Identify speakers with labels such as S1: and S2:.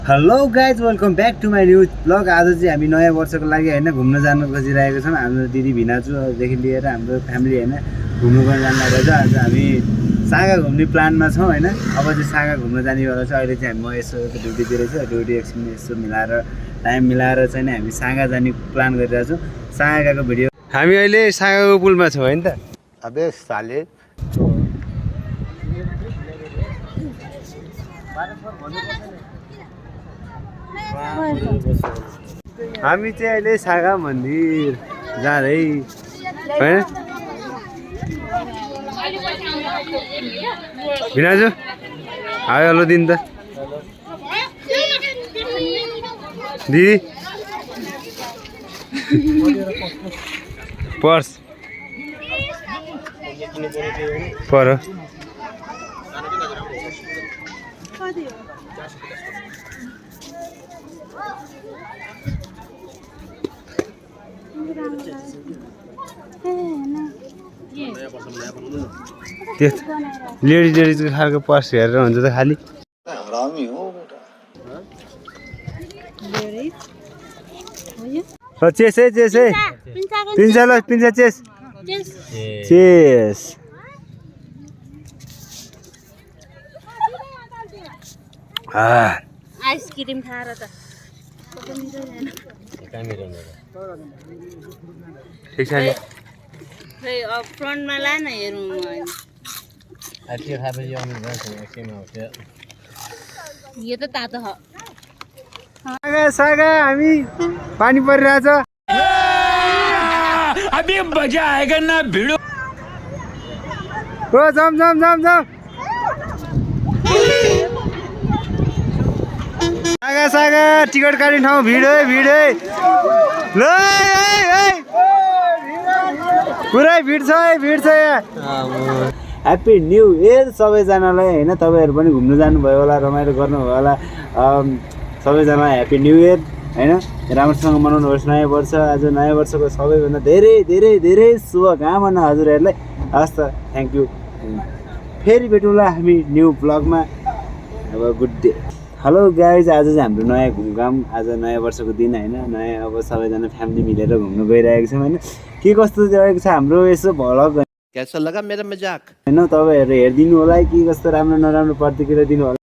S1: Hello guys welcome back to my new vlog. आज चाहिँ हामी नयाँ वर्षको लागि होइन घुम्न जानु खोजिरहेको छौँ। हाम्रो दिदी भिनाजुदेखि लिएर हाम्रो फ्यामिली होइन घुम्नु गर्न जानु लागेको छ। आज हामी सागा घुम्ने प्लानमा छौँ होइन। अब चाहिँ सागा घुम्न जानेवाला छ। अहिले चाहिँ म यसो ड्युटीतिर छु, ड्युटी एकछिन यसो मिलाएर टाइम मिलाएर चाहिँ हामी सागा जाने प्लान गरिरहेको छौँ। सागाको भिडियो हामी अहिले सागाको पुलमा छौँ होइन त।
S2: अबे साले
S1: हामी चाहिँ अहिले सागा मन्दिर जाँदै होइन। भिनाजु हाय हेलो दिन त दिदी पर्स पर लेडिजको खालको पर्स हेरेर हुन्छ त खालि
S2: हरामी हो बेटा।
S1: चेस है पिन्सा ल पिन्सा चेस चेस
S3: आइसक्रिम खाएर त
S1: ठिक छ नि।
S3: खै अब फ्रन्टमा ला न हेरौँ यो त तातो हो।
S1: सागा सागा हामी पानी परिरहेछ।
S4: अभी मजा आएगा ना भिड़ो।
S1: ओ जाम जाम जाम जाम सागा सागा टिकट काट्ने ठाउँ भिड है भिड है ल पुरै भिड छ यहाँ। ह्याप्पी न्यू इयर सबैजनालाई होइन। तपाईँहरू पनि घुम्नु जानुभयो होला, रमाइलो गर्नुभयो होला। सबैजनालाई ह्याप्पी न्यू इयर होइन। राम्रोसँग मनाउनुहोस् नयाँ वर्ष। आज नयाँ वर्षको सबैभन्दा धेरै धेरै धेरै शुभकामना हजुरहरूलाई। हस् त थ्याङ्क यू। फेरि भेटौँला हामी न्यू ब्लगमा। अब गुड डे। हेलो गाइज आज चाहिँ हाम्रो नयाँ घुमघाम। आज नयाँ वर्षको दिन होइन। नयाँ अब सबैजना फ्यामिली मिलेर घुम्नु गइरहेको छौँ होइन। के कस्तो रहेको छ हाम्रो यसो भ्लग
S2: कैसा लगा मेरा मजाक?
S1: होइन। तपाईँहरू हेरिदिनु होला कि कस्तो राम्रो नराम्रो प्रतिक्रिया दिनु होला।